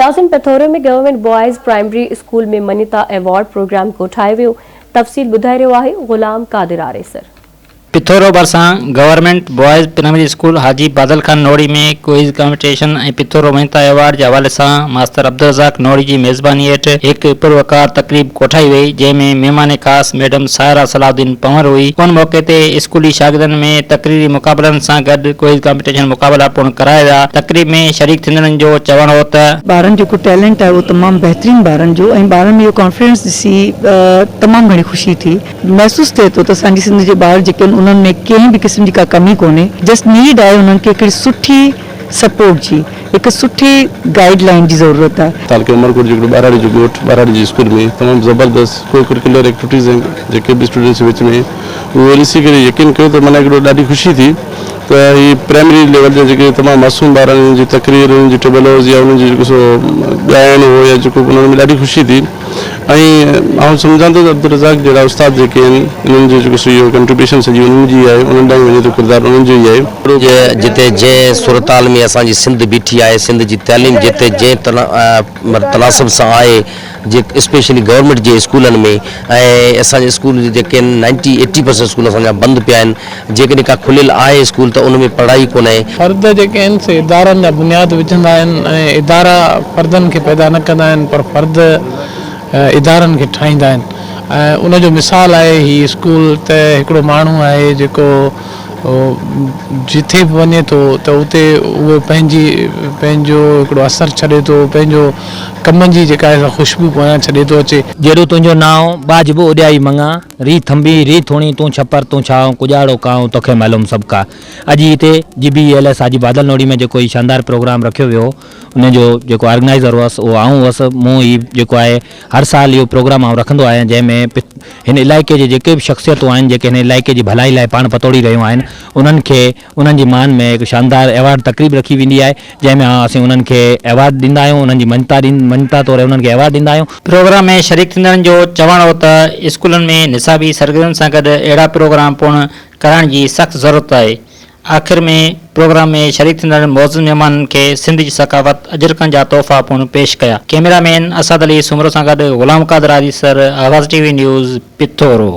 ناظرين Pithoro ۾ government boys primary school ۾ مڃتا award programme ڪوٺايو ويو، تفصيل ٻڌائي رهيو آهي غلام قادر آريسر. پٿورو ڀرسان government boys primary school Haji Badal Khan Nohri ۾ quiz competition ۽ Pithoro مڃتا ايوارڊ جي حوالي سان ماستر عبدالرزاق نوھڙي جي ميزباني هيٺ هڪ پروقار تقريب ڪوٺائي وئي جنهن ۾ مهمان خاص ميڊم سائره صلاح الدين پنهور هئي ان موقعي تي اسڪولي شاگردن ۾ تقريري مقابلن سان گڏ ڪوئز ڪامپٽيشن مقابلا پڻ ڪرايا ويا تقريب ۾ شريڪ ٿيندڙن جو چوڻ هو ته. ٻارن جيڪو ٽيلنٽ آهي اهو تمام بهترين ٻارن جو ۽ ٻارن ۾ اهو ڪانفيڊنس ڏسي تمام گهڻي خوشي ٿي. محسوس ٿئي ٿو ته اسان جي سنڌ جي ٻار جيڪي آهن انهن ۾ ڪنهن به قسم جي ڪا ڪمي ڪونهي جسٽ نيڊ آهي انهن کي هڪڙي سٺي سپورٽ جي هڪ سٺي گائيڊ لائين جي ضرورت آهي. تعلقي عمرڪوٽ جي هڪڙو ٻهراڙي جو ڳوٺ ٻهراڙي جي اسڪول ۾ تمام زبردست ڪو ڪريڪولر ايڪٽوٽيز ۽ جيڪي به اسٽوڊنٽس جي وچ ۾ اهو ڏسي ڪري يقين ڪيو ته معنيٰ هڪڙو ڏاڍي خوشي ٿي ته هي پرائمري ليول جا جيڪي تمام معصوم ٻار آهن انهن جي تقرير انهن جي ٽيبلوز يا انهن جو جيڪو سو ڳائڻ هو يا جيڪو انهن ۾ ڏاڍي خوشي ٿي. ۽ آئون سمجهان ٿو ته عبدالرزاق جهڙا استاد جيڪي آهن انهن جو جيڪو سو اهو ڪنٽريبيوشن سڄي انهن جي آهي انهن ڏانهن ئي وڃي ٿو ڪردار انهن جو ئي آهي. جتي جنهن صورتحال ۾ اسان جي سنڌ بيٺي آهي سنڌ جي تعليم جتي جنهن تناسب سان آهي جي اسپيشلي گورنمينٽ جي اسڪولن ۾ ۽ اسان جي اسڪول جيڪي آهن نائنٽي ايٽي پرسنٽ اسڪول اسان جا بند پيا آهن جيڪڏهن ڪا کليل آهي اسڪول ته ان ۾ پڙهائي ڪونهي. فرد جيڪي آهن سي ادارن جا بنياد وجهندا آهن ۽ ادارا فردن کي پيدا نه ڪندا آهن پر فرد ادارن کي ٺاهيندا آهن ۽ ان جو مثال آهي هي اسڪول ته هڪڙو ماڻهو آهي جيڪو جٿي به وڃي ٿو ته اتي اهو پنهنجي پنهنجو هڪڙو اثر ڇڏي ٿو پنهنجو ڪم جي جيڪا آهي سا خوشبو پويان ڇڏي ٿو اچي. جيڏو تنهنجو نانء، ٻاجهه به اڏيائي مڱان. ري ٿنڀي، ري ٿوڻي، تون ڇپر، تون ڇانو، ڪڄاڙو ڪانء، توکي معلوم سڀ ڪا. اڄ هتي G B L S Haji Badal Nohri ۾ جيڪو هي شاندار پروگرام رکيو ويو هو، ان جو جيڪو آرگنائيزر هئس اهو آئون هئس. مون هي جيڪو آهي هر سال اهو پروگرام آئون رکندو آهيان جنهن ۾ هن علائقي جي جيڪي به شخصيتون آهن جيڪي هن علائقي جي ڀلائي لاء پاڻ پتوڙي رهيون آهن انهن کي انهن جي مان ۾ هڪ شاندار ايوارڊ تقريب رکي ويندي آهي جنهن ۾ اسين انهن کي ايوارڊ ڏيندا آهيون انهن جي مڃتا مڃتا طور انهن کي ايوارڊ ڏيندا آهيون. پروگرام ۾ شريڪ ٿيندڙن جو چوڻ هو ته اسڪولن ۾ نصابي سرگرمين سان گڏ اهڙا پروگرام پڻ ڪرائڻ جي سخت ضرورت آهي. آخر ۾ پروگرام ۾ شريڪ ٿيندڙ معزز مهمانن کي سنڌ جي ثقافت اجرڪن جا تحفا پڻ پيش ڪيا. ڪئميرا مين اسد علي سومرو سان گڏ Ghulam Qadir Arisar, Awaz T V news, Pithoro.